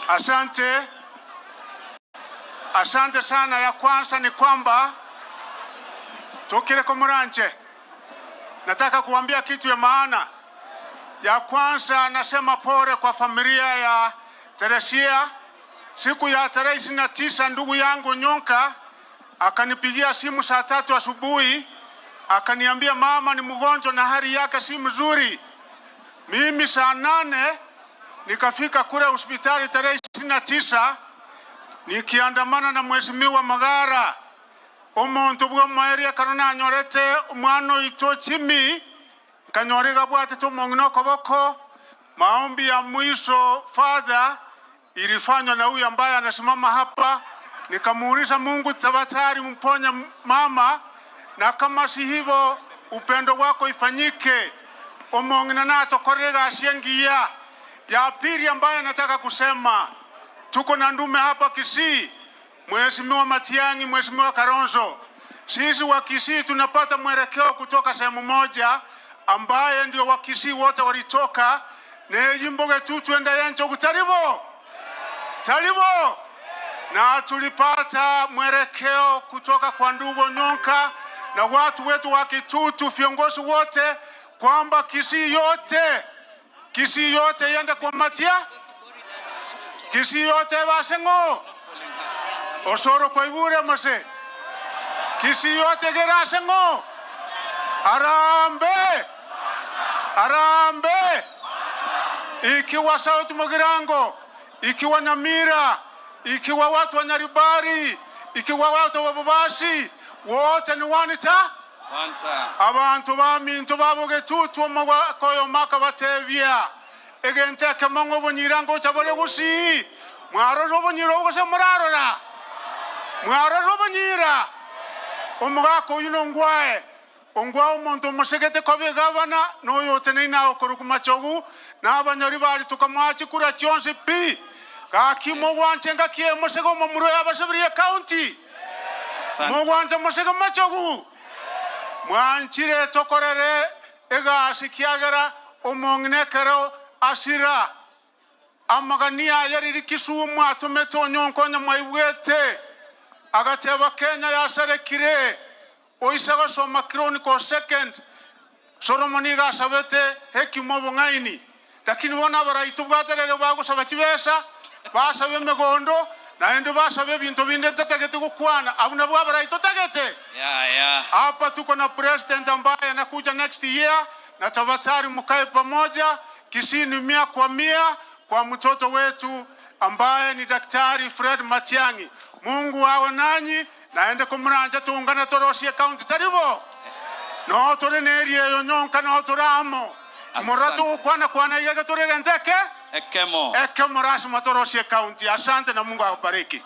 Asante, asante sana. Ya kwanza ni kwamba tukire komuranche, nataka kuambia kitu ya maana. Ya kwanza nasema pole kwa familia ya Teresia. Siku ya tarehe 29 ndugu yangu Nyonka akanipigia simu saa 3 asubuhi akaniambia mama ni mgonjwa na hali yake si mzuri. Mimi saa 8 nikafika kule hospitali tarehe 29 nikiandamana na mheshimiwa Magara omuntu bwa mwaeria kano nanyorete omwana oito chimi nkanyora gabwatete omong'ina okoboko. Maombi ya mwisho father ilifanywa na huyu ambaye anasimama hapa. Nikamuuliza Mungu, tafadhali mponye mama, na kama si hivyo upendo wako ifanyike. Omong'ina natokorere gasi engiya. Ya pili ambaye nataka kusema, tuko na ndume hapa Kisii, Mheshimiwa Matiang'i, Mheshimiwa Kalonzo. Sisi wa Kisii tunapata mwelekeo kutoka sehemu moja ambaye ndio wa Kisii wote walitoka nejimboge tu twenda yencho kutaribo taribo, na tulipata mwelekeo kutoka kwa ndugu Nyonka na watu wetu wa Kitutu, viongozi wote, kwamba Kisii yote, Kisii yote yende kwa Matia, Kisii yote basengo Osoro kwa mase, Kisii yote gerasengo. Arambe, arambe, ikiwa South Mugirango, ikiwa Nyamira, ikiwa watu wa Nyaribari, ikiwa watu wa Bobasi, wote ni wanita abantu baminto babogetutu omokoyo maka batebia egente ekemong'o obonyira ngocha bore gusii mwarora obonyira obogose morarora mwarora obonyira omogaka oyu nongwae ongwa omonto omosegete kobe egavana noyo oteneine agokorwa machogu na abanyori bari tukamoa chikura chionsi pi gaki mogwanche ngaki emosege omomuro yabaseberie county mogwancha mosege machogu mwanchire tokorere egasi kiagera omong'ina ekero asira amagania yariri Kisumu atumete onyonkonya mwaibwete agateba Kenya yasarekire oise gosoma Chronicle second Solomon iga asabete hekima obong'aini lakini bono abarai tobwaterere bagosaba chibesa basabe emegondo naende basabe ebinto binde ntatagete gokwana abwo nabwo abarai totagete. Hapa tuko na president ambaye anakuja next year, na tafadhali mkae pamoja. Kisii ni 100% kwa mtoto wetu ambaye ni Daktari Fred Matiang'i. Mungu awe nanyi naende kumuranja tuungane torosie county taribo no turi neria eyo nyonka no turamo mura tugukwana kwana igege turi genteke ekemo ekemo rasima torosie county. Asante na Mungu akubariki.